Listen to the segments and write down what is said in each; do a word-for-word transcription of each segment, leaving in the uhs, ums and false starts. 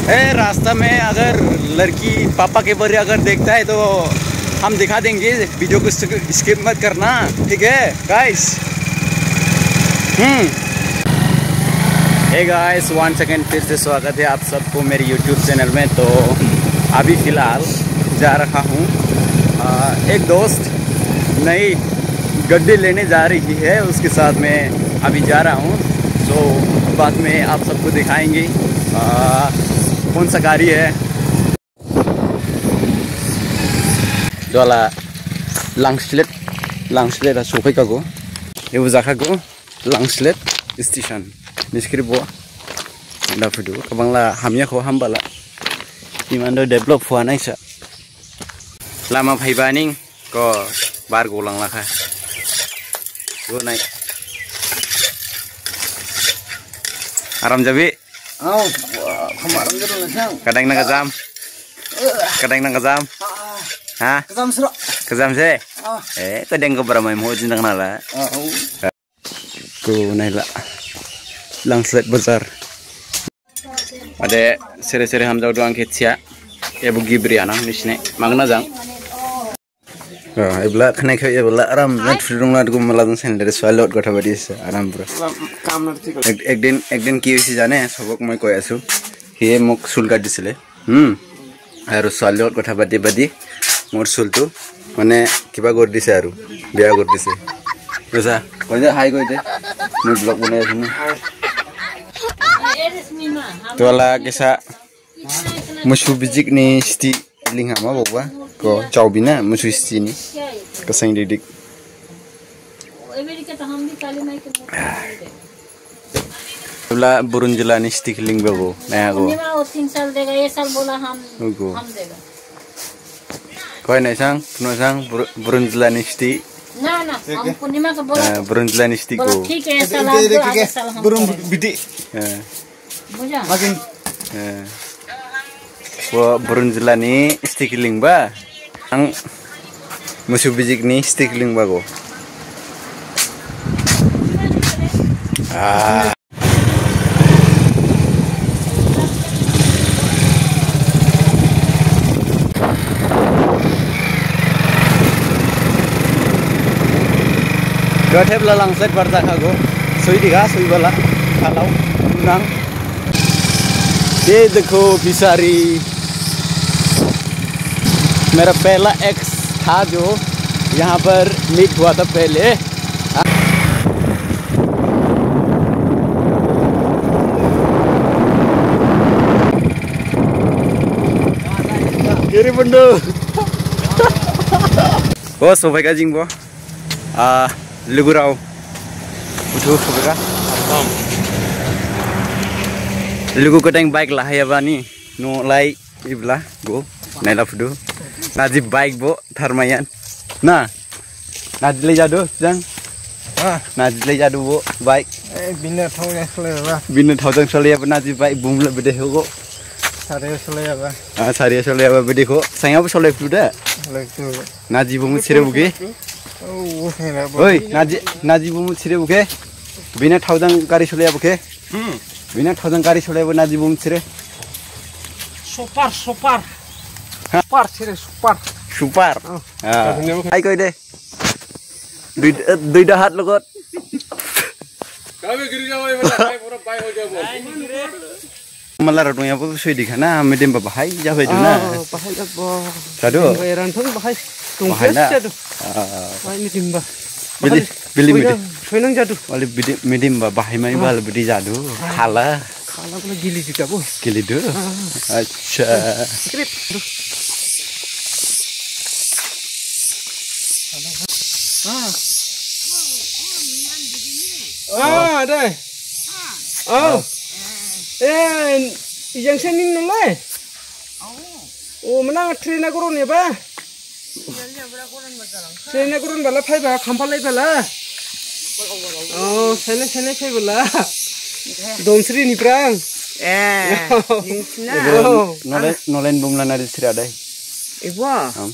ए, रास्ता में अगर लड़की पापा के बड़े अगर देखता है तो हम दिखा देंगे, वीडियो को स्किप मत करना, ठीक है गाइस। हम्म। हे गाइस, वन सेकेंड, फिर से स्वागत है आप सबको मेरे यूट्यूब चैनल में। तो अभी फ़िलहाल जा रहा हूँ, आ, एक दोस्त नई गड्डी लेने जा रही है, उसके साथ में अभी जा रहा हूँ। तो बाद में आप सबको दिखाएंगे, आ, कौन सा गाड़ी है। Duhala Langsled, Langsled ha sophaikhago. Ebo jakhago Langsled station. Niskri bo. Da phudu. Kabangla hamya kho hambala. Imando develop phua naisa. Lama phaibaning ko bar golang lakha. Go nai. Aram jabi. Au, wah, khamar ang jero na sang. Kadang na kajam. Kadang na kajam. Ah, Ha? Kajam sro. Kajam se? Ah. Eh, kadang ko bara mai mo jin na la. Ah, au. Ko nai la. Langsled bazar. Ade sere sere hamjao do ang khe chia. Ebo gibri anang nisine. Magna jang. Ah, ebla khane khe ebla aram net free dong la dugu mala dong sen dere swalot gotha badi se aram bro. Kam na thik. Ek ek din ek din ki hoise jane sobok moi koi asu. Hiye mok sul kat disile. Hmm. Aru swalot gotha badi badi mor sul tu mane kiba gor dise aru biya gor dise. Dosa koi de hai koi de. Moi vlog banai asu na. Tuala kisa. Musu bijik ni sti linghama bokba ko chaubina musu sti ni kasang didik. Bla burun jila ni sti lingba bo naya go. पूर्णिमा वो तीन साल देगा, ये साल बोला हम Ugo. हम देगा। Koi nai sang, no sang burun jila ni sti. ना ना, हम पूर्णिमा को बोला। Burun jila ni sti बोला, go. ठीक है, ये साल आप दो, अगले साल हम burun करेंगे। Bidi. Buja. Makin. Eh. Wo burun jila ni stick lingba. Ang musu bijik ni stick lingba go. Ah. Gathep lalang set barta khago. Sui diga, sui bala. Kalau nang. ये देखो भिखारी, मेरा पहला एक्स था जो यहाँ पर मीट हुआ था पहले। Giri bendo. Bos, sampai kajing bo. Ah, lugurao. Utu, utu ka? Lugu ko teng bike lahai abani. No lai ibla go. Naila phudu. Naji bike bo tharmayan. Na. Naji le jadu jang. Ah. Naji le jadu bo bike. Eh, bina thau yang sele ba. Bina thau jang sele ba naji bike bumla bede hogo. Sare sele ba. Ah, sare sele ba bede ko. Saya bo sele phudu da. Sele phudu. Naji bumu sire buke. Oi, naji, naji bumu sire buke. Bina thousand gari sole buke. Hmm. Bina thousand gari sole bu naji bumu sire. Super, super. Ha? Super sire, super. Super. Oh. Ah. Hai koi de. Dui, eh, dui da hat logot. Kami giri jawa, bhai, pura bhai ho jabo. Mala rok dong ya bo sui di khana, midim ba bahai ja bai du na. Ah, bahai ja bo. Jadu. Midim ba eran thong bahai. Tung bahai na. Jadu. Ah. Bahai midim ba. Bili, bahai bili midim. Soinang jadu. Wali bidi, midim ba bahai mai bal bidi jadu. Ah. Khala. Khala khala gili juga bo. Gili du. Ah. Acha. Script. Ah. Ah, dai. Oh. Eh, yang sini nolai. Oh, mana train aku roni ba? Train aku ron bala phai ba, khampal lai bala. Oh, sene sene phai bala. Donsri ni prang. Eh, ning sina. Oh. Nolai, nolai bumla nari sira dai. Ibo. Am.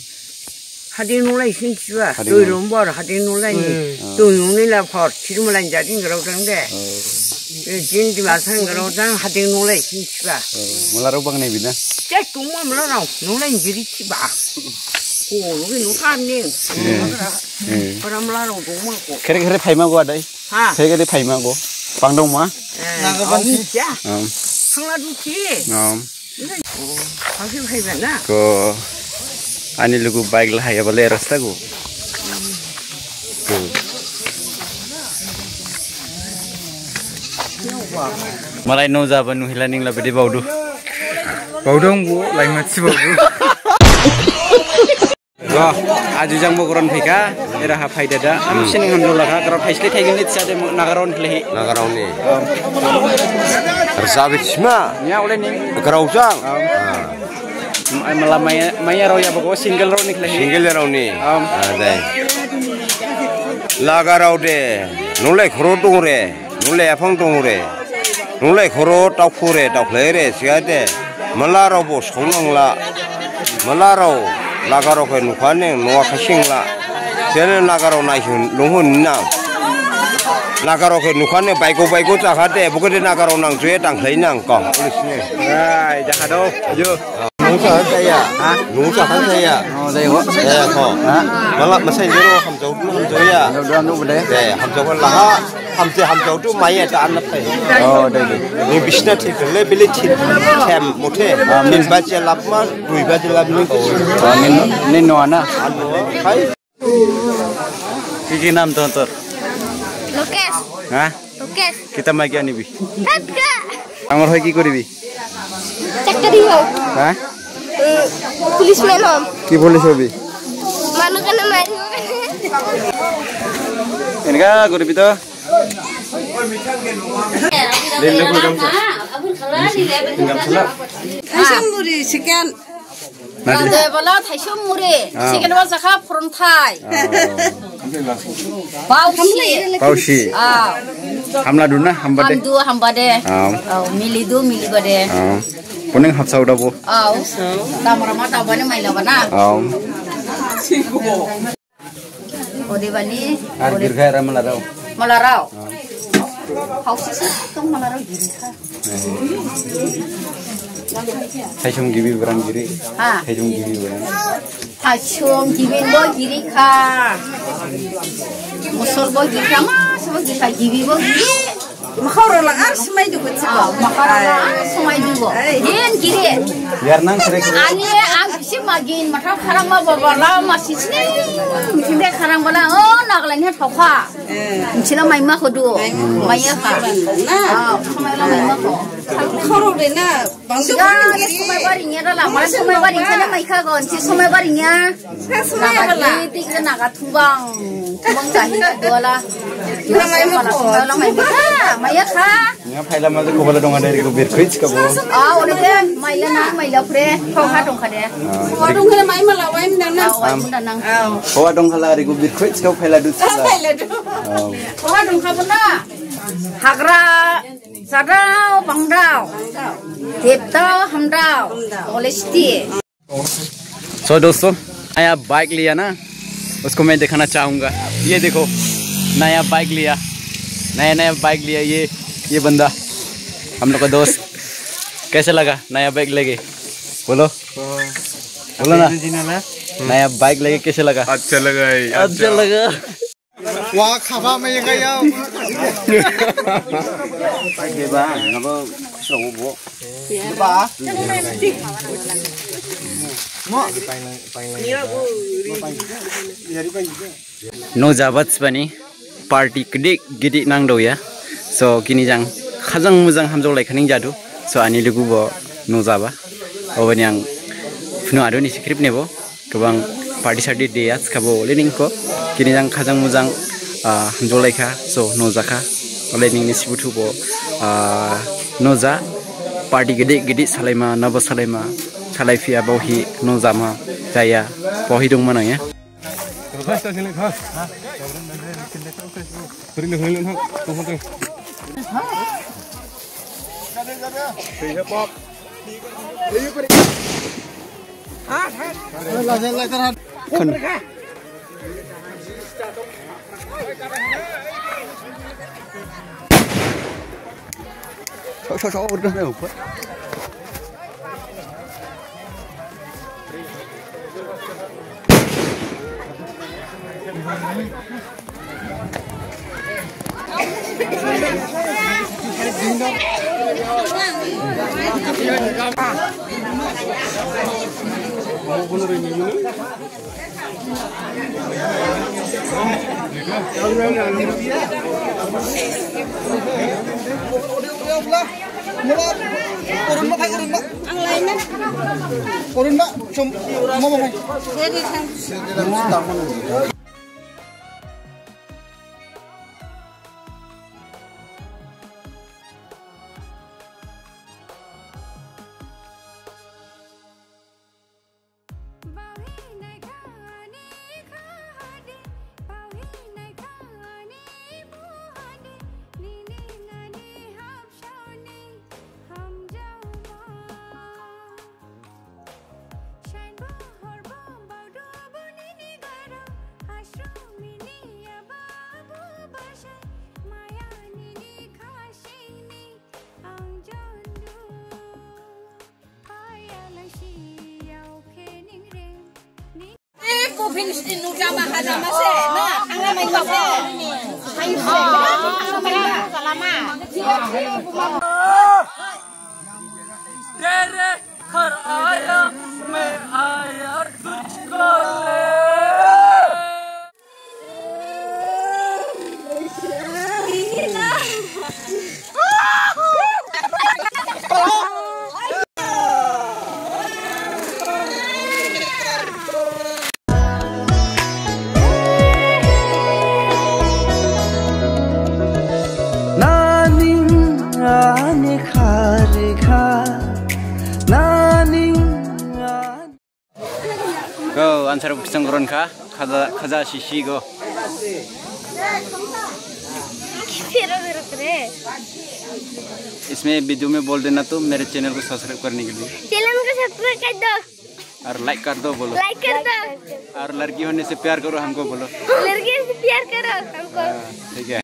Hadi nolai sin siwa. Hadi nolai. Doi lombor hadi nolai ni. Hmm. Doi nolai la phor. Siru malai jadi ngerau dang de. Oh. Jin di masang garau jang hading nulai sin siba. Mala rau bang ne bina. Cek tungma mala rau nulai jiri siba. Ko nulai nukar ni. Para mala rau tungma ko. Kere kere phaima go adai. Ha. Kere kere phaima go. Pang dong ma. Naga bang si. Ya. Thangla duki. Ko ani lugu bike lahai abale rasta go. Malai no jaba nuhila ningla bede baudu. Baudu angbo laima si baudu. Go, aju jang bo goron phaikha, era ha phai dada. Am sining hamjao lakha, garao thaisle thaigin le tisa de nagarao ni khlaihi. Nagarao ni. Rjabit sima. Nya ole ni. Garao jang. Mala maya rao ya bago single rao ni khlaihi. Single rao ni. Adai. Lagarao de. Nulai khoro dong re. Nulai aphang dong re. Nulai khoro taukhu re, taukhlai re, siya de. Mala rao bo songnang la. Mala rao, lagarao khe nukha neng, noa khasing la. Sene nagarao nai hun, lung hun nang. Nagarao khe nukha neng, baigo baigo jakha de, bukede nagarao nang, juye tangkhlai nang, ko. Ai, jakha do, aju. Nungsa han saya. Ha? Nungsa han saya. Oh, saya kok. Eh, kok. Ha? Malah masai jero hamjao, hamjao ya. Hamjao dulu, hamjao dulu, hamjao dulu. Eh, hamjao kan lah. Hamjao, hamjao tu maya ta anak pai. Oh, dai, dai. Ni bisna thik le bili thik. Them muthe. Min baje lap ma, dui baje lap ni. Oh, ni, ni no ana. Anu, hai. কি কি নাম তহঁতৰ? লোকেশ। হা? লোকেশ। কিতা মাইকী আনিবি? তাতকা। ডাঙৰ হৈ কি কৰিবি? চাকৰি হ'ব। হা? উম, পুলিচমেন হ'ম। কি পুলিচ হ'বি? মানুহ কাৰণে মাৰিব কাৰণে। এনেকা কৰিবি তো। Thaisum muri, second. Nadi. Rode bala thaisum muri, ah, second bala jakha phorongthai. Ah. Pausi. Pausi. Ah. Hamla duna, hamba de. Hamdu, hamba de. Ah. Oh, mili du, mili ba de. Ah. Kuning hapsao dabo. Ah. Tamrama tabane maila bana. Ah. Odebani. Ar girkha era malarao. Malarao. Ah. Hausi se tong malarao girkha. Thaisum gibi berang giri. Ha. Thaisum gibi berang. Thaisum gibi bo girkha. Mosol bo girkha, mas bo girkha, gibi bo giri. Makhoro la ar smai du kutsi. Ah, makhoro la ar smai du bo. Ai. Yen giri. Yar nang sere. Ani ang bisi magin, mathao kharang ma baba la ma sisne. Mithinde kharang bala, oh, Nagaland he thokha. Eh. Mithila maima khodu. Maima. Maiya kha. Na. Ah, smai la maima kho. Khoro de na. Siga, somai barinya dala, mana somai barinya na maikha gon, si somai barinya. Sa somai bala. Naga di, di, naga thubang. Thubang jahi na dola. Thubang lai mo ko. Thubang lai mo ko. Maiya kha. Nya phaila ma ko bala dong ada riko birkhuis ka bo. Ah, ode de, maila na, maila phure. Kho kha dong kha de. Kho dong kha de mai mala wai mda na. Ah, wai mda nang. Ah. Kho dong kha la riko birkhuis ka phaila du. Ah, phaila du. Ah. Kho dong kha bo na. Hagra. Sadao, bangdao, debdao, hamdao, honesty. So दोस्तों, नया बाइक लिया ना, उसको मैं दिखाना चाहूँगा। ये देखो, नया बाइक लिया, नया नया बाइक लिया ये, ये बंदा, हम लोग का दोस्त। कैसे लगा नया बाइक लेके? बोलो, बोलो ना। नया बाइक लेके कैसे लगा? अच्छा लगा है, अच्छा लगा। Wa khaba mai ga ya. Ba, na ba, so bo. Ba. Mo. No jabats bani party gede gede nang do ya. So kini jang khajang mujang hamjao lai khaning jadu. So ani lugu bo no jaba. Obani ang phunu adu ni script nebo. Gabang party sarty de ya, skabo lening ko. Kini jang khajang mujang, ah, hamjao lai kha, so no jakha. Lening ni sibuthu bo, ah, no ja. Party gede gede salaima, nabo salaima. Salai phiya baohi no jama, jaya. Baohi dong manang ya. Ang lainnya. Orun ma, cum, mama mai. Kuping sini nuja maha jama se, na, angna main ma se. Salama. तेरे घर आया, मैं आया तुझको ले। Naning ani khari kha, naning ani. Go, answer bukisang goron kha, khaja, khaja sisi go. इसमें वीडियो में बोल देना तो मेरे चैनल को सब्सक्राइब करने के लिए। चैनल को सब्सक्राइब कर दो। और लाइक कर दो बोलो। लाइक कर दो। और लड़की होने से प्यार करो हमको बोलो। लड़की से प्यार करो हमको। हाँ, ठीक है।